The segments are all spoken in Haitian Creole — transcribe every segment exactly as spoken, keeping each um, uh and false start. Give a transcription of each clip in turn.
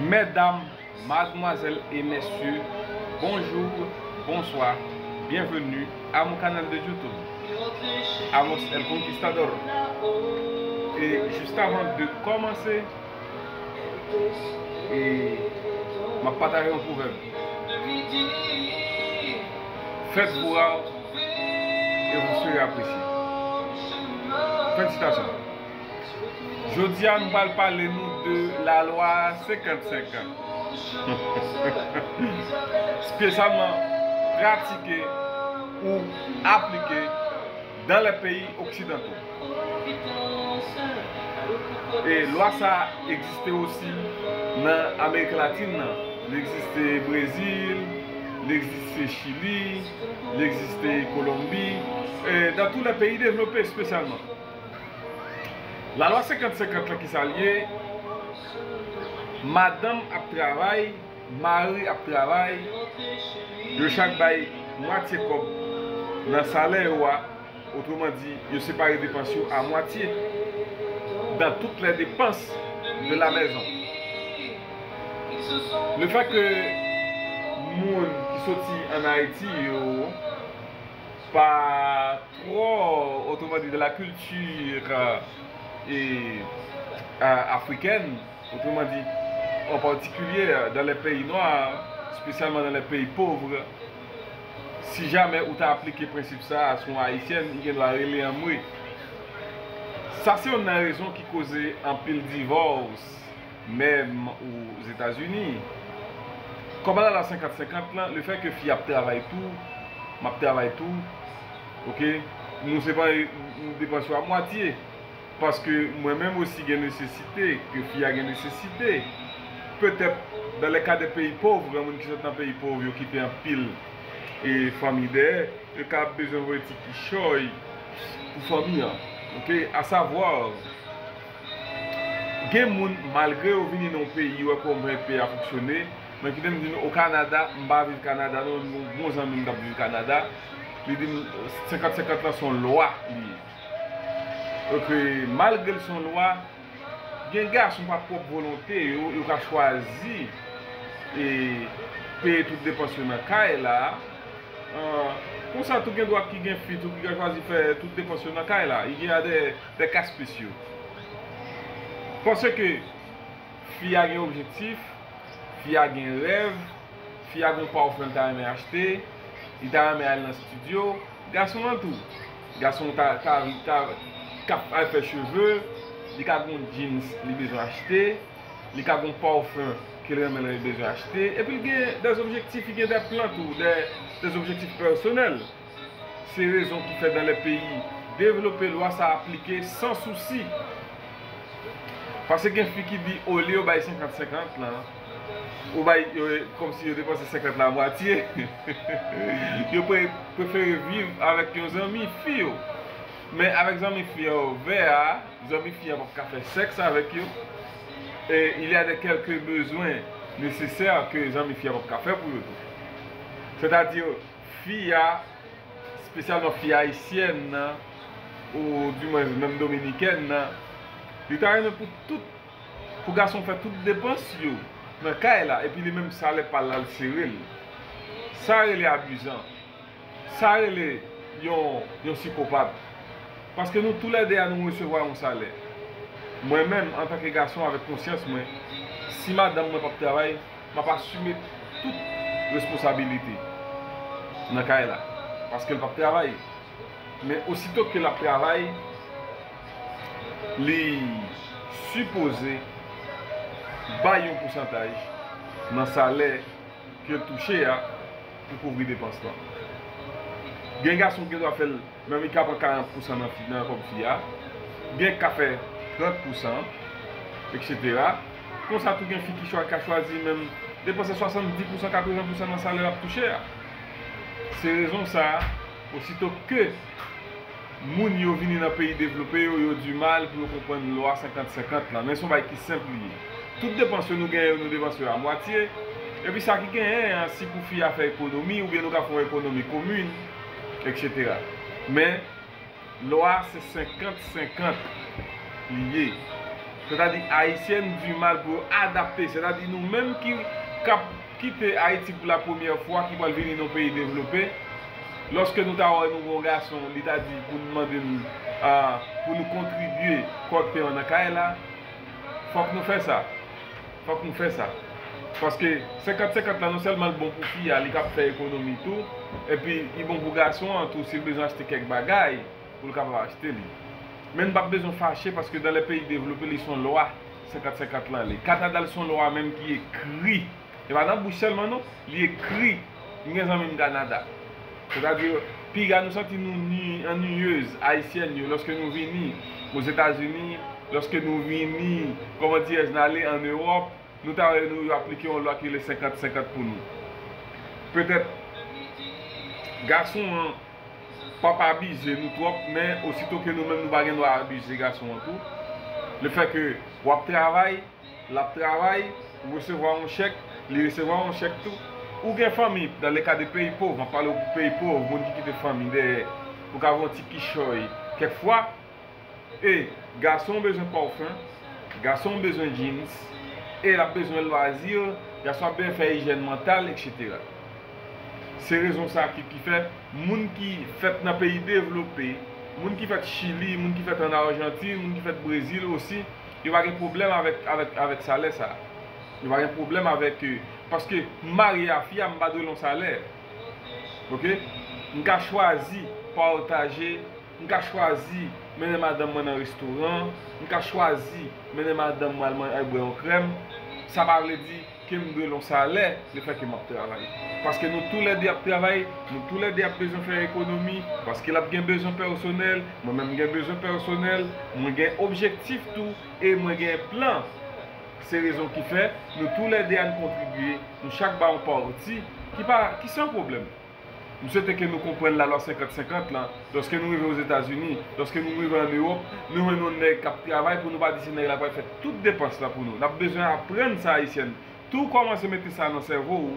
Mesdames, mademoiselles et messieurs, bonjour, bonsoir, bienvenue à mon canal de YouTube, Amos El Conquistador. Et juste avant de commencer, e m ap pataje yon pwovèb. Faites vos rare et vous serez apprécié. Fen sitasyon. Jodi a, nou pral pale nou de la lwa senkant senkant. Espesyalman pratike ou aplike dans les pays occidentaux. E lwa sa a egziste osi nan Amerik Latin nan. Li egziste Brezil, li egziste Chili, li egziste Kolonbi, e dans tous les pays développés espesyalman. La lwa senkant senkant la, ki sa l ye? Madanm ap travay, mari ap travay, yo chak bay mwatye kòb nan salè yo a, otreman di, yo separe depans yo a mwatye dans toutes les dépenses de la maison. Le fait que moun ki soti ann Ayiti yo pa twò, otreman di, de la culture, e, a, africaine, otreman di, en particulier dans les pays noirs, espesyalman dans les pays pauvres, si jamè ou ta aplike prensip sa a sou yon ayisyèn, li gen dwa rele anmwe. Sa se youn nan rezon ki koze anpil divòs, menm Ozetazini. Kòm a la lwa senkant senkant lan, le fait que fi ap travay tou, m ap travay tou, oke, nou separe depans yo a mwatye. Paske mwen menm osi gen nesesite, ke fi a gen nesesite. Petèt, dans les cas des pays pauvres, granmoun ki sot nan peyi pòv yo kite anpil, e, fanmi dèyè, yo ka bezwen voye ti kichòy pou fanmi an. Oke? Asavwa, gen moun, malgre yo vini nan yon peyi, yo wè kòman peyi a fonksyone, men kite m di nou, o Kanada, m pa viv Kanada, non, men yon bon zanmi m k ap viv Kanada, li di m, senkant senkant lan se yon lwa li ye. Oke, malgre l se yon lwa, gen gason pa pwòp volonte yo, yo ka chwazi, e, peye tout depans yo nan kay la. An, konsa tou gen dwa ki gen fi tou ki ka chwazi fè tout depans yo nan kay la. Il y a des, des cas spéciaux. Paske fi a gen objektif, fi a gen rèv, fi a gen yon pawfen l ta renmen achte, li ta renmen al nan estidyo, gason an tou. Gason ta, ta, ta, k ap al fè cheve, li ka gen yon jeans li bezwen achte, li ka gen yon pawfen ke l renmen li bezwen achte, epi l gen des objectifs, li gen des plans tou, des, des objectifs personnels. Se rezon ki fè dans les pays développés, lwa sa aplike san sousi. Paske gen fi ki di, olye yo bay senkant senkant lan, ou bay, yo, kòmsi yo depanse senkant la mwatye, yo pre-, prefere viv avèk yon zanmi fi yo. Men avèk zanmi fi yo vè a, zanmi fi a p ap ka fè sèks avèk yo. E il y a de quelques besoins nécessaires ke zanmi fi a p ap ka fè pou yo tou. Sètadi, fi a, espesyalman fi ayisyèn nan, ou dimwens menm dominikèn nan, li ta renmen pou tout, pou gason fè tout depans yo nan kay la, epi li menm salè pa l la l sere l. Sa rele abizan. Sa rele yon, yon sikopat. Paske nou toulède a nou resevwa yon salè. Mwen menm, antanke gason avèk konsyans mwen, si madanm mwen p ap travay, m ap asime tout responsabilite nan kay la. Paske l p ap travay. Men osito ke l ap travay, li sipoze bay yon pousantaj nan salè ke l touche a pou kouvri depans lan. Gen gason ki gen dwa fè l, menm li ka pran karant pousan nan fi, nan kòb fi a, gen k ka fè trant pousan, etsetera. Konsa tou gen fi ki chwa-, ka chwazi menm depanse swasanndis pousan, katreven pousan nan salè l ap touche a. Se rezon sa a, osito ke moun yo vini nan peyi devlope yo, yo di mal pou yo konprann lwa senkant senkant lan. Men se yon bagay ki senp li ye. Tout depans yo nou genyen yo, nou depanse yo a mwatye. Epi sa ki genyen an, si pou fi a fè ekonomi, oubyen nou ka fè yon ekonomi komin, etsetera. Men, lwa se senkant senkant li ye. Sètadi, Ayisyen di mal pou yo adapte. Sètadi, nou menm ki k ap kite Ayiti pou la premyè fwa, ki pral vini nan peyi devlope, lòske nou ta wè nou gon gason, li ta di pou nou mande n, a, pou nou kontribye kòb pen an nan kay la, fòk nou fè sa. Fòk nou fè sa. Paske senkant senkant la, non sèlman l bon pou fi a, li k ap fè ekonomi tou, epi li bon pou gason an tou, si l bezwen achte kèk bagay, pou l kapab achte li. Men n p ap bezwen fache, paske dans les pays développés, li s on lwa, senkant senkant lan li. Kanada, li s on lwa menm ki ekri. E pa nan bouch sèlman, non, li ekri. M gen zanmi m Kanada. Sètadi, piga nou santi nou ni, anniyez, Ayisyèn yo, lòske nou vini Ozetazini, lòske nou vini, kòman dirèj, n ale ann Ewòp, nou ta wè nou yo aplike yon lwa ki rele senkant senkant pou nou. Petèt, gason an p ap abize nou twòp, men osito ke nou menm nou pa gen dwa abize gason an tou. Lefètke w ap travay, l ap travay, ou resevwa yon chèk, li resevwa yon chèk tou. Ou gen fanmi, dans les cas de peyi pòv, m ap pale w pou peyi pòv, moun ki kite fanmi dèyè, ou ka vin yon ti kichòy kèk fwa. E gason bezwen pòfen, gason bezwen jeans, e l ap bezwen lwazi, gason ap bezwen fè ijyèn mantal, etsetera. Se rezon sa ki, ki fè moun ki fèt nan peyi devlope, moun ki fèt Chili, moun ki fèt ann Ajantin, moun ki fèt Brezil osi, yo pa gen pwoblèm avèk, avèk, avèk salè sa. Yo pa gen pwoblèm avèk, euh, paske m marye a fi a, m pa dwe l yon salè. Oke? M ka chwazi pataje, m ka chwazi mennen madanm mwen nan restoran, m ka chwazi mennen madanm mwen al man-, al bwè yon krèm. Sa pa vle di ke m dwe l yon salè, lefètke m ap travay. Paske nou toulède ap travay, nou toulède ap bezwen fè ekonomi, paske l ap gen bezwen pèsonèl, mwen menm m gen bezwen pèsonèl, mwen gen objektif tou, e mwen gen plan. Se rezon ki fè nou toulède ann kontribye, nou chak ba yon pati, ki pa, ki san pwoblèm. M swete ke nou konprann lalwa senkant senkant lan. Lòske nou rive Ozetazini, lòske nou rive ann Ewòp, nou jwenn yon nèg k ap travay pou nou, pa di se nèg la pral fè tout depans lan pou nou. N ap bezwen aprann sa, Ayisyèn. Tou kòmanse mete sa nan sèvo w,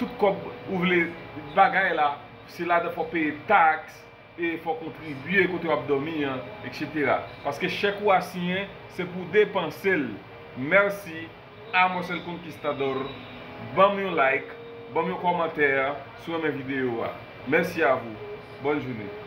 tout kòb ou vle bagay la, se ladan fò w peye taks, e fò w kontribye kote w ap dòmi an, etsetera. Paske chèk ou a siyen, se pou w depanse l. Mèsi. Amos el Conquistador, ban m yon like, ban m yon kòmantè si w renmen videyo a. Merci à vous. Bonne journée.